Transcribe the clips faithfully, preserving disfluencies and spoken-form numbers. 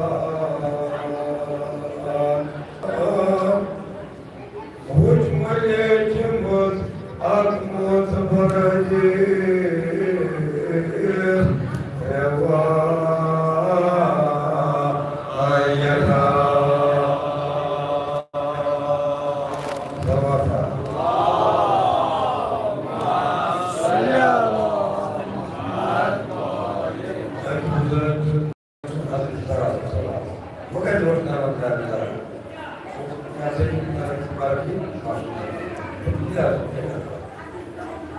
وُچھ مےٚ لیٖچھمٕژ اکھ موت برٲے رٮ۪وایتا۔ صلوات۔ صلی اللہ علیہ محمد۔ حضرت سلام۔ وۄنۍ کَتہِ اوس ناو کران؟ کیٛاہ سا یہِ کران چھُ پَران کِنہٕ پَرُن؟ کیٛاہ چھُ کران؟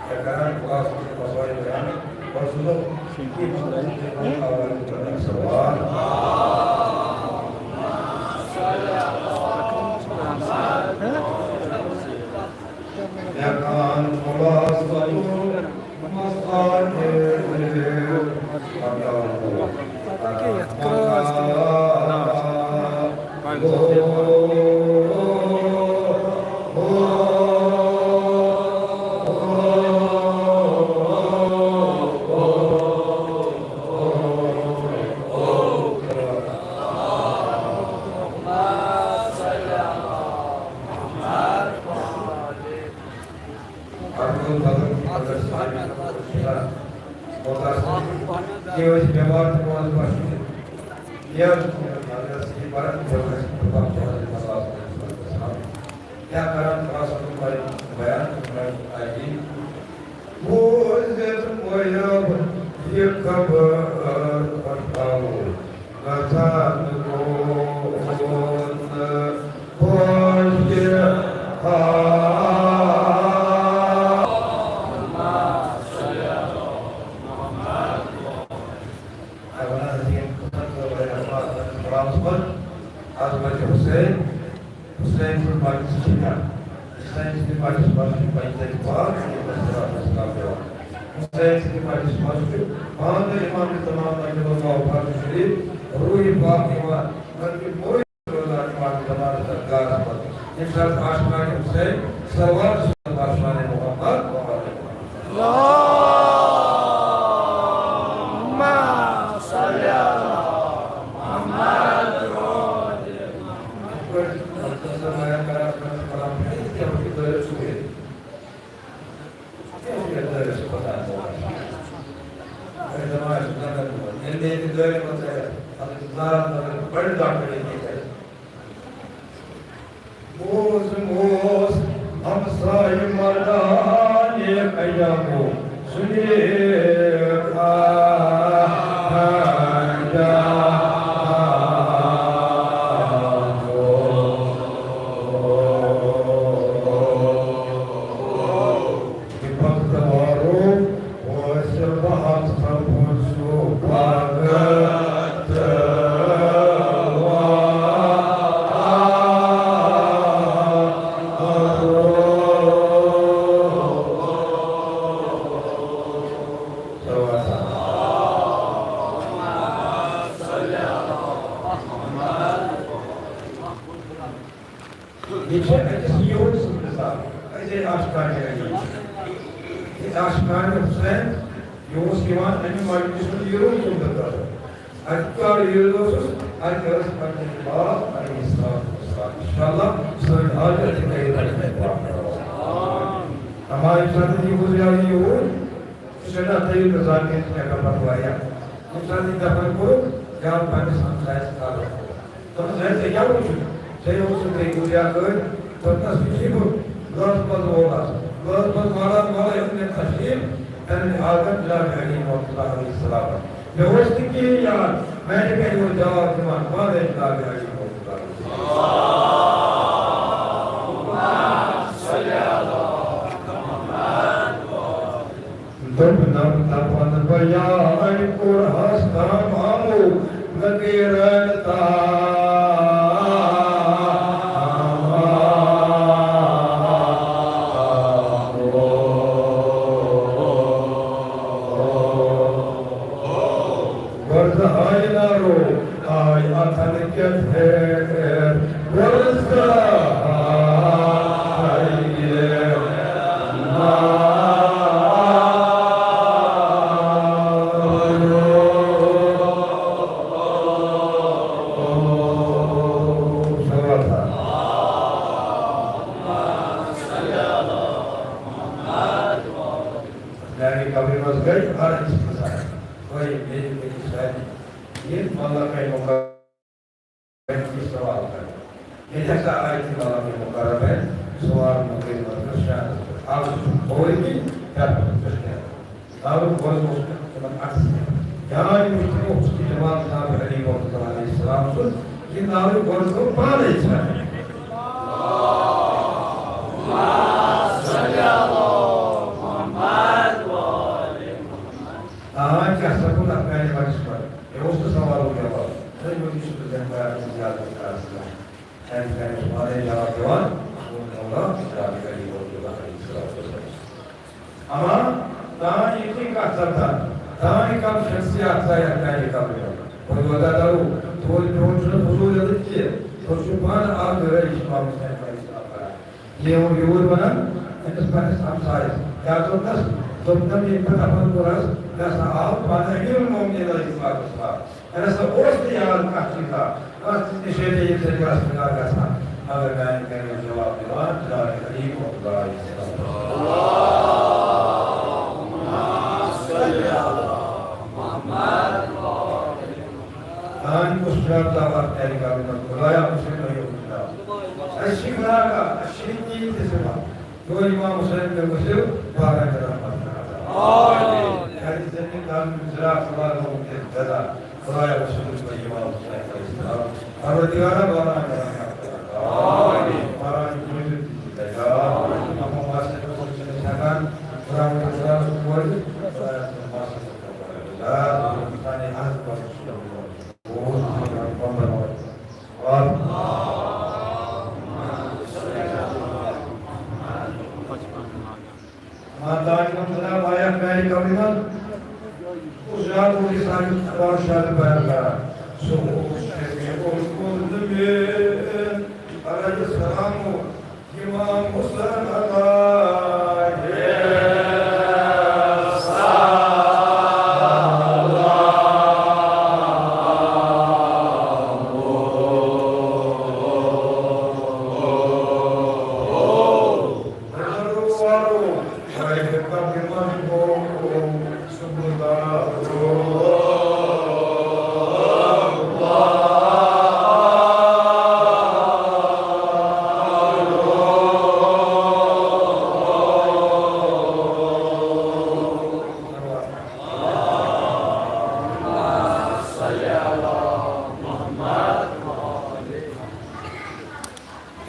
کیٛاہ کران؟ خلاص چھُ مسائل بیان۔ اور سُنو، سلام۔ مےٚ کان خلاص مسائل۔ پتہٕ کیٛاہ یَتھ کراز تہٕ ناز؟ اَتھ منٛز بدل اگر سانہِ خٲطرٕ چھُ، اور تَس یہِ ٲسۍ بٮ۪مار تہِ پانَس بَچُن۔ یہِ حظ چھُ اگر یہِ پَران تہِ پانَس بَچُن۔ کیٛاہ کَران خاص کر بیان کران آیہِ۔ بوٗزِتھ مٲیاب یہِ خبر پَتھراوُن۔ گژھان گوٚو نہٕ خۄش حال۔ حضرت حسین، حسین سُنٛد مجلس چھُ کیٛاہ؟ حسین سٕنٛدِ مجلس منٛز چھُ پنٛژتٲجی پانٛژھ ییٚمہِ منٛز صراط السلام دِوان۔ حسین سٕنٛدِ مجلس منٛز چھُ پانٛژھ امام زمان نجم اللہ فرض شریف، روح پاک یِوان، بلکہ روزان امام زمان سرکار پر۔ ییٚمہِ ساتہٕ عاشقان حسین صلوات چھِ آسان، عاشقان محمد۔ اللہم صل علی محمد۔ بوزُم اوس ہمسایہِ مردان ایک ایامو سُنیک آنجام۔ یہِ بختوارو وٲصِل بہٕ ہسا پوٚتُس سُہ بھگت۔ یہِ چھِ أکِس یوٗتھ سٕنٛز مثال، أزے عاشقانِ علی۔ یہِ عاشقانِ حسین، یہِ اوس یِوان اَمہِ مجلسہِ ہُنٛد یہِ روٗد ژوٚمبہٕ کَرُن۔ اَتہِ کر یہِ اوسُس، اَتہِ ٲس پنٕنۍ ماں علیہ الصلوۃ والسلام۔ انشاءاللہ سٲنۍ حاجت تہِ کَرِ تَتہِ پٮ۪ٹھ پوٗرٕ۔ اَما ییٚمہِ ساتہٕ یہِ گُزریو یہِ یوٗر، سُہ چھُ نہ تیٚلہِ تہِ زانٛہہ کینٛہہ تہِ ہٮ۪کان پَتہٕ واریاہ۔ ییٚمہِ ساتہٕ یہِ دفن کوٚرُکھ، یہِ آو پنٛنِس ہمسایَس خبر۔ دوٚپُن، "ہے، ژےٚ کیٛاہ وُچھُتھ؟ ژےٚ اوسُتھ تیٚلہِ گُزریٛا أتھۍ؟" دوٚپنَس، "یُس یہِ بہٕ لٲس منٛز وولَس، لٲس منٛز والان والان اوٚن مےٚ تشریٖف، تَمہِ آدم جناب علی محمد اللہ علیہ السلام۔ مےٚ اوس نہٕ کِہیٖنۍ یاد، میٛانہِ گَرِ اوس جواب دِوان پانَے جناب علی محمد اللہ علیہ السلام۔" دوٚپنم دپن بیان کوٚر ہستام آمو نکیرن تام۔ گۄڈٕ زٕ ہاے نارو آے اتھن کٮ۪تھ ہیر۔ گۄڈٕ زٕ ہاے نارو۔ پیغمبر سوال کران۔ ییٚتہِ ہسا آیہِ تِم عالم مقرب ہے سوال مقرر کرنہٕ شہرس پٮ۪ٹھ۔ اکھ چھُ بوے کِنۍ، بیٛاکھ چھُ کرٛسچن۔ دارُ الغرض اوس نہٕ تِمن عکس کینٛہہ۔ یاد وُچھ تِمو اوس یہِ جواب جناب علی محمد علیہ السلام سُنٛد، یہِ دارُ الغرض گوٚو پانے ژھٮ۪نہٕ۔ آ، کیٛاہ سا گوٚو اتھ میانہِ بچس پٮ۪ٹھ؟ مےٚ اوس نہٕ سوالُک جواب۔ تُہۍ ؤنِو، یہِ چھُ ذمہٕ دار زیادٕ کَران۔ اَمہِ کَنہِ چھُ پانَے جواب دِوان، سون مولا جناب علی محمد علیہ السلام۔ اما تانۍ یہِ کُنہِ کَتھ سَپدان، تانۍ کَم شخصیات ژایَکھ میٛانہِ قبرِ منٛز۔ وۄنۍ وَدہ دَرو، تُہُنٛد میون چھُنہٕ فضوٗل یَتھ کینٛہہ، تُہۍ چھِو پانہٕ اَکھ گٲڑۍ چھِ پانَس سۭتۍ پَنٕنِس اَتھ کران۔ یہِ اوٚن یوٗرۍ وَنان أمِس پنٛنِس ہمسایَس، کیٛاہ دوٚپنَس؟ دوٚپنَم ییٚمہِ پٮ۪ٹھ دَپان کوٚرہَس، مےٚ ہسا آو پانہٕ أمیٖرُالمومنیٖن علیہ الصلوۃ والسلام۔ مےٚ نہ سا اوس نہٕ یاد کانٛہہ چیٖزا، کانٛہہ تہِ نِشٲنی ییٚمہِ سۭتۍ بہٕ آسہٕ گُناہ گژھان، مگر میٛانہِ کَنہِ اوس جواب دِوان جناب علی محمد علیہ السلام۔ تانۍ کُس چھُ دعوت کَرِ کَرُن؟ خدایا، مُسلِم نہ یوت خدا۔ اَسہِ چھِ گُناہ گار، اَسہِ چھِ نہٕ کِہیٖنۍ تہِ صِفت۔ گوٚو امام حسین مےٚ گٔژھِو بارہ گرام پَتہٕ۔ آمین۔ یعنی زمین دار زراعت والوں کے زیادہ خدایا، وٕچھِو تُہۍ پَتہٕ امام حسین علیہ السلام۔ پروردگارا، بارہ گرام پَتہٕ۔ آمین۔ بارہ موجود تہِ چھِ تَتہِ۔ آمین۔ امام حسین اوس نہٕ ہٮ۪کان خداوند خۄدایَس کورِ، خدایَس منٛز ماسَس منٛز پروردگار، سانہِ عہد پَتہٕ چھُ ماتاج ہم سنا وایا میری کمی من، اس جات کو سارے بادشاہ نے بیان کرا۔ سو اس کے اور کل میں علیہ السلام امام حسین علیہ السلام۔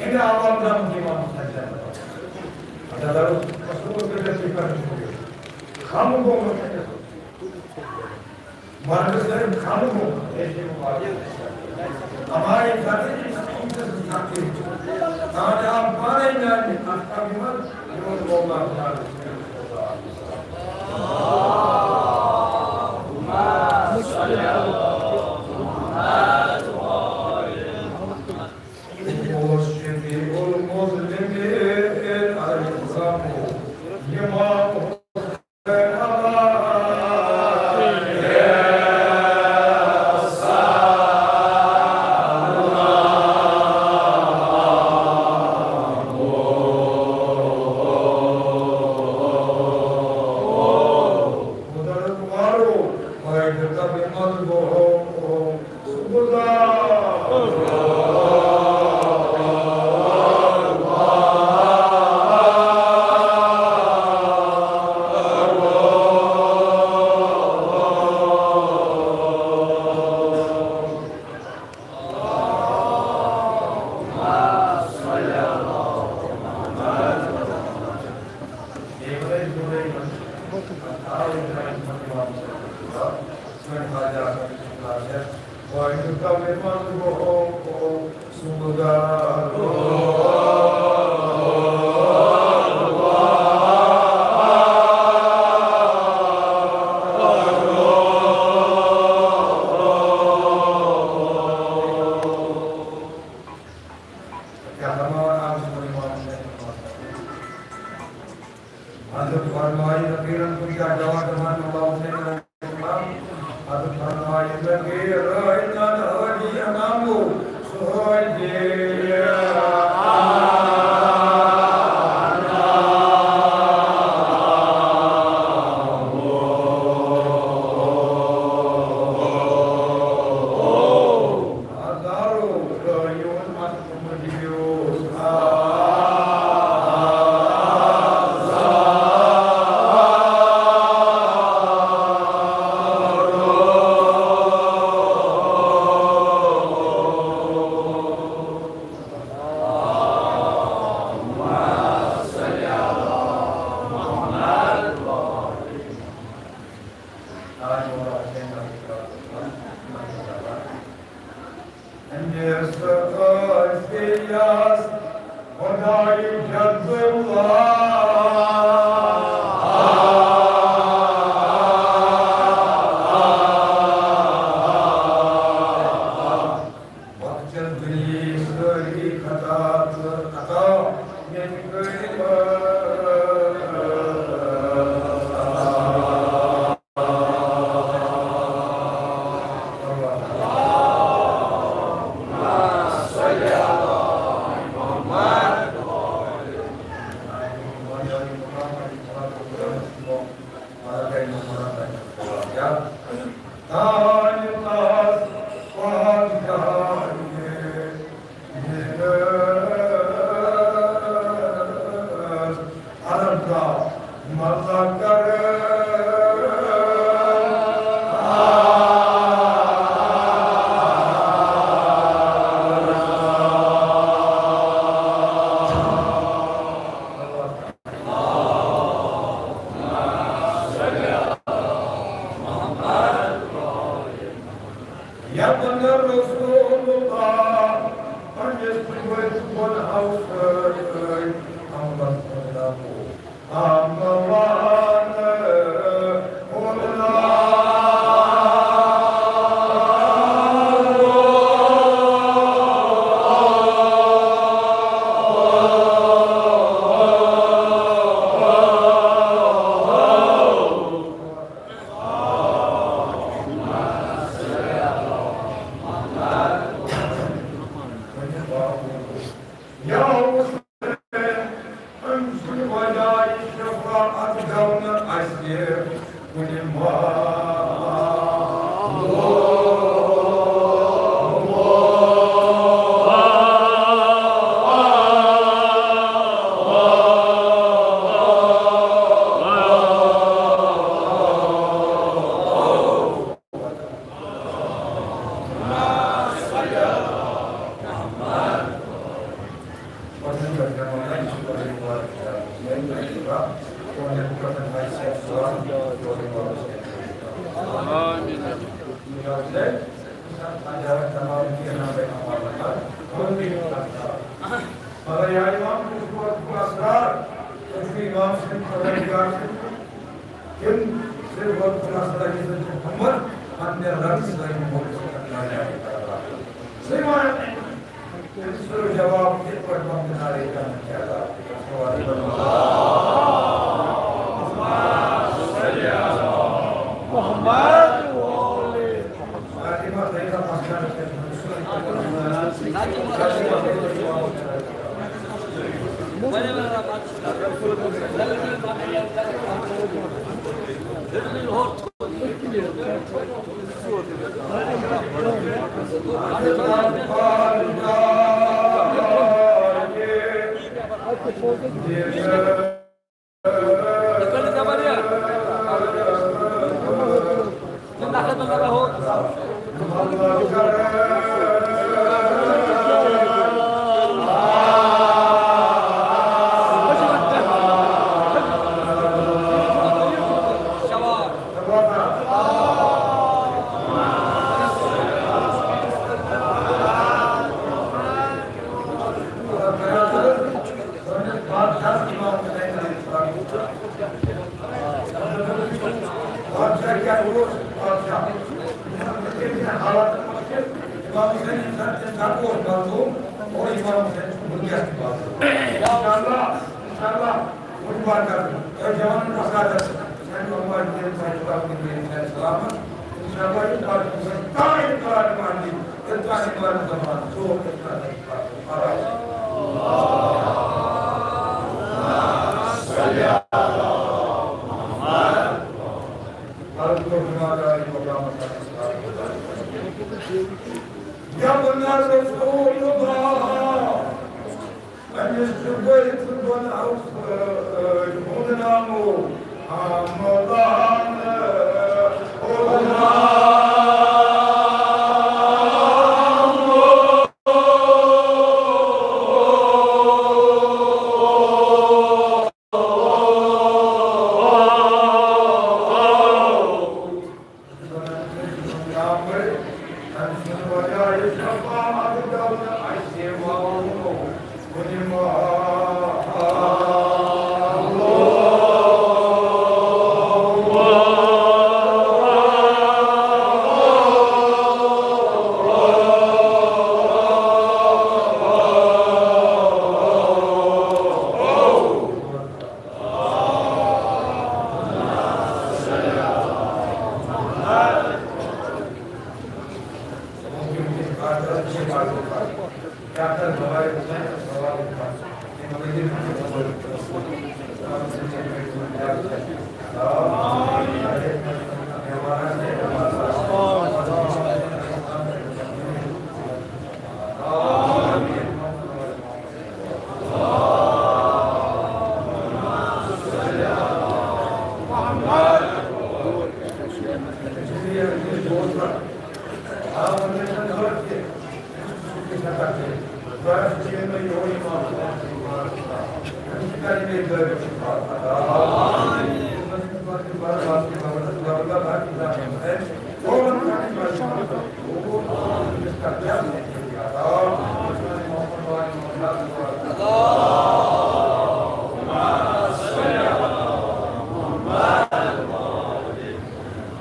امہِ علاوٕ درٛامُت امام حسین جنت۔ اچھا، درو، رسول کے پیچھے کر چھوڑے۔ خم کو مت کرو۔ مرد سے خم کو، ایسے مبارک۔ ہمارے گھر کی سکون سے سکھاتے ہیں۔ تاکہ آپ پانے جائیں، آپ کا بھی من، یہ وہ اللہ تعالیٰ۔ کیا فرمایا آپ نے؟ حضرت فرمائی، فقیرن کو کیا جواب فرمایا؟ اللہ حسین علیہ السلام۔ حضرت فرمائی، فقیر، اتنا تو حاجی امام ہو، سو حاجی۔ پننِس ٲسِیَس خۄدایہِ جل اللہ۔ بخشن دُنیاہٕکۍ سٲری خطا تہٕ عطا مےٚ تہِ کٔرِو عطا۔ یَتھ منٛز رسول اللہ پننِس بٔتھِ بۄن آو سۭتۍ سۭتۍ حملس منٛز لگوو۔ حملان حملان۔ یا حسین، أمۍ سُنٛد وجہ یہِ شفاعت گوٚو نہٕ اَسہِ کُنہِ ما۔ مگر یا امام، تُہۍ چھِو وقت اسرار، تُہۍ چھِو امام سٕنٛدۍ پروردگار سٕنٛدۍ۔ تِم صرف وقت اسرار یُس زَن چھُ محمد، پننہِ رنٛگہٕ سۭتۍ محمد صلی اللہ علیہ وسلم۔ صحیح معنی۔ تٔمِس کوٚر جواب، یِتھ پٲٹھۍ محمد علی کرنہٕ چھِ عذاب۔ محمد۔ بادشاہ کیٛاہ اوس؟ بادشاہ۔ وٕنکیٚن کٮ۪ن حالاتن منٛز چھِ امام حسین ییٚمہِ ساتہٕ، تَمہِ ساتہٕ اوس مظلوم اور امام حسین چھُ وٕنکیٚس تہِ مظلوم۔ انشاءاللہ، انشاءاللہ، وۄنۍ برکت تۄہہِ جوانن وسادس، سانہِ علماء دین، سانہِ علماء دین، سانہِ سلامت۔ انشاءاللہ، یہِ برکت چھِ سانہِ قرآن مجید، ییٚلہِ تۄہہِ قرآن زبان ژوٚپ، ییٚلہِ تۄہہِ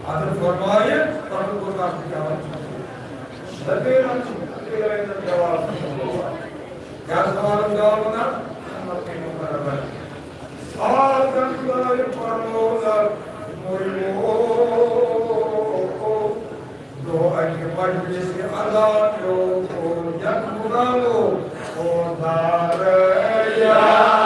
اگر فرمایہِ، تَتھ کوٗتاہ چھُ پٮ۪وان؟ لَبے لَبے جواب۔ کیٛاہ سوال جواب وَنان؟ آ، گنٛدگی پَرو نہ مُرِمو۔ دۄہ اَکہِ مجلسہِ ادا پیوٚو یَتھ مُرادو۔ او داریا۔